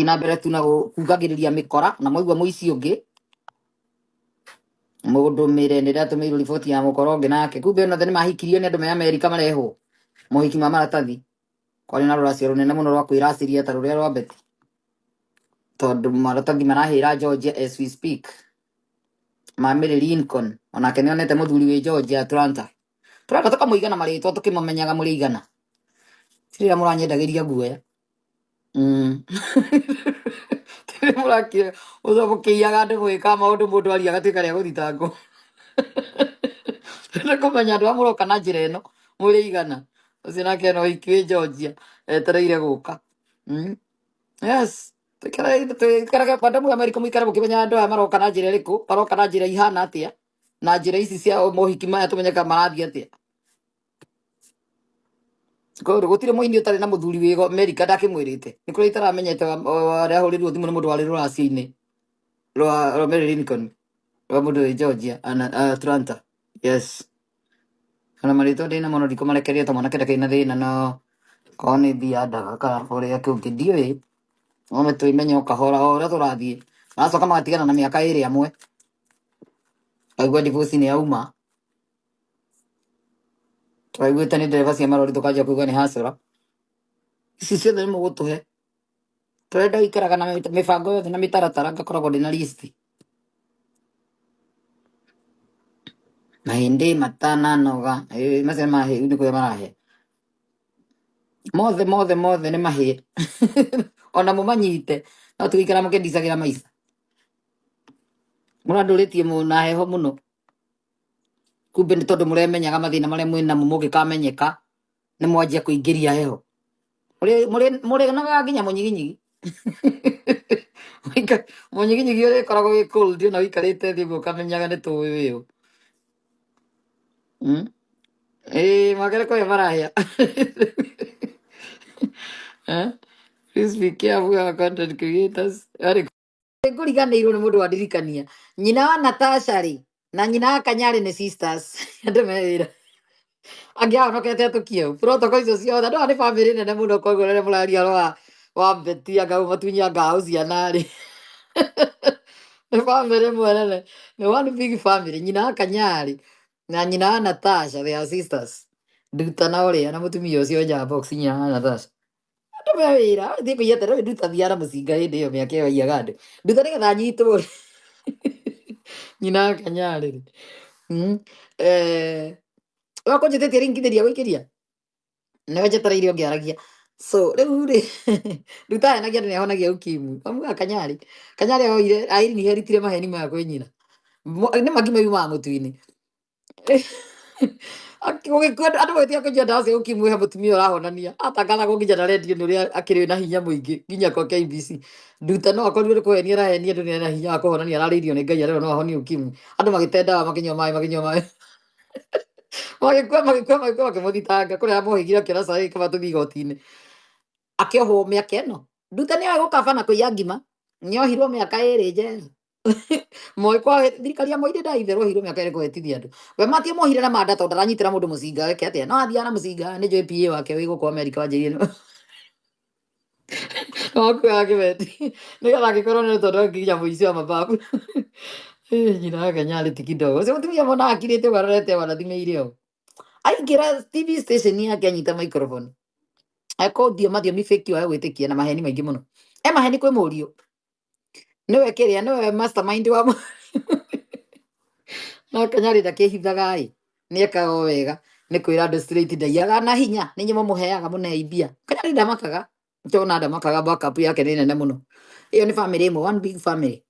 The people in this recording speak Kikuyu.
Na mbere tu na kugagĩrĩria mĩkora na mwaigua mũici ũngĩ mũndũ mĩre nĩ ndatũmĩirwo riboti ya mũkora ũngĩ nake kumbe ona nĩ mahikirio nĩ andũ me Amerika marehwo mohiki ma maratathi kwarĩ na rũracio rũnene mũno rwa kwĩracĩria ta rũrĩa rwa Beti tondũ maratathi marahĩra Georgia as we speak. Ma Mary Lincoln onake nĩonete mũthuri wĩ Georgia Atlanta. Tũrenda tũkamũigana marĩtwa tũkĩmamenyaga mũrĩ igana ti rĩrĩa mũranyendagĩria guoya. Ti rĩrĩa mũrakire mũkĩiyaga andũ mũgĩkaga maũndũ mũndũ aria agatuĩka rĩa gũthitangwo. Tũrenda kũmenya andũ arĩa mũroka na njĩra ĩno mũrĩ igana. Ũcio nake ena ũhiki wĩ Georgia etereire gũka. Yes, tũikarage kwenda mu Amerika mũikare mũkĩmenyaga andũ aya maroka na njĩra ĩrĩkũ, maroka na njĩra ihana atĩa, na njĩra ici cia mohiki maya tũmenye kana marathiĩ atĩa. Koguo gũtirĩ mũini ũtarĩ na mũthuri wĩ Amerika ndakĩmwĩrĩte. Nĩ kũrĩa itaramenyete arĩa ahũrĩirwo thimũ nĩ mũndũ warĩ rũracio-inĩ rwa Mary Lincoln rwa mũndũ wĩ Georgia Atlanta. Yes. Ona marĩtwa ndĩna mũno ndikũmarekereria to mwanake ndakĩrĩ na thĩna no korwo nĩ mbia ndaga kana ũrĩa kũngĩ ndiũĩ. No nĩ twĩmenye o kahora o ũrĩa tũrathiĩ. Maracoka magatigana na mĩaka ĩrĩ amwe. Aigua divorce nĩ yauma. Twaiguĩte nĩ ndereba cia marori tũkanjia kũigua nĩ hasara. Ici ciothe nĩ mũgũtũhe. Tũrenda gũikaraga na mĩbango yothe na mĩtaratara ngakoragwo ndĩna list. Mahĩndĩ matananoga. Macio nĩ mahĩu nĩ kũrĩa marahe. Mothe mothe mothe nĩ mahĩe. Ona mũmanyite no tũgĩikara mũkĩndicagĩra maica. Mũrandũrĩtie na heho mũno. Kumbe nĩ tondũ mũremenyaga mathĩna marĩa mwĩnamo mũngĩkamenyeka nĩ mwanjia kũingĩria heho. Mũrĩnogaga nginya mũnyiginyigi. Mũnyiginyigi ũrĩa ũkoragwo wĩ cold ona ũikarĩte thĩ ũguo ũkamenyaga nĩ tũĩ wĩũ. Ĩĩ mwagere kũrĩa marahĩa. Eh? Please be careful our content creators. Arĩ ngũriganĩirwo nĩ mũndũ wandirikania. Nyina wa Natasha rĩ na nyina wa Kanyarĩ nĩ sisters. Andũ me wĩra. Angĩahonokete atũkie protocol icio ciothe andũ aya nĩ bamĩrĩ nene mũno koguo rĩrĩa mũraria ũhoro wa Beti anga matunya ngao ciana rĩ nĩ bamĩrĩ ĩmwe nene nĩ one big family. Nyina wa Kanyarĩ na nyina wa Natasha, they are sisters. Nduta na ũrĩa na mũtumia ũcio wenjaga box nyina wa Natasha. Andũ me wĩra thiĩ kũiya tene Nduta thiaga na mũcinga hĩndĩ ĩyo mĩaka ĩyo aiyaga andũ. Nduta nĩgetha anyitwo nyina wa Kanyarĩ rĩ. Wakũnjĩtĩtie ringithĩria gũikĩria nĩwe njetereire ũngĩaragia. So rĩu rĩ Nduta ahenagia andũ nĩahonagia ukimwi. Amuga Kanyarĩ Kanyarĩ oire inheritire maheni maya kwĩ nyina. Nĩ mangĩ maumaga mũtu-inĩ. Gũgĩkua andũ magĩtiga kũnyua ndawa cia ukimwi he mũtumia ũrahonania atangathagwo nginya na redio nĩ ũrĩa akĩrĩ na hinya mũingĩ nginya kwa KBC. Nduta no akorirwo nĩ kũhenia arahenia andũ nĩ na hinya wa kũhonania ararĩirio nĩ Ngai arerwo no ahonie ukimwi. Andũ magĩte ndawa makĩnyua maĩ makĩnyua maĩ magĩkua magĩkua magĩkua makĩmũthitanga kũrĩa amohĩgire akĩona caĩ kaba tũthiĩ igoti-inĩ akĩohwo mĩaka ĩno. Nduta nĩoĩ gũkaba na kũiya ngima nĩohirwo mĩaka ĩrĩ njera. Moi kwa thirikari ya Moi ndĩ ndaitherwo ohirwo mĩaka ĩrĩ kũhetithia andũ. We matie mohire na manda tondũ ndaranyitĩra mũndũ mũcinga eke atĩa no athiaga na mũcinga nĩ njũĩ PA wake wĩ gũkũ Amerika wanjĩrire wakuaga kĩbeti nĩgetha angĩkorwo nĩ tondũ nginya mũici wa mababu. Nyina wa Kanyarĩ ti kidogo. Ũcio mũtumia mona akirĩte ũguo arorete wanathimĩire ũũ. Aingĩra TV station yake anyita microphone ekũthio mathiomi fake wa gwĩtĩkia na maheni maingĩ mũno. E maheni kwĩ mũriũ nĩwe kĩrĩa nĩwe mastermind wa no Kanyarĩ ndakĩhithaga ĩ nĩekaga o wega nĩ kwĩra andũ straight ndaiyaga na hinya nĩ inyuĩ mũmũheaga mũnei mbia. Kanyarĩ ndamakaga tona ndamakaga backup yake nĩ nene mũno. Ĩyo nĩ family ĩmwe, one big family.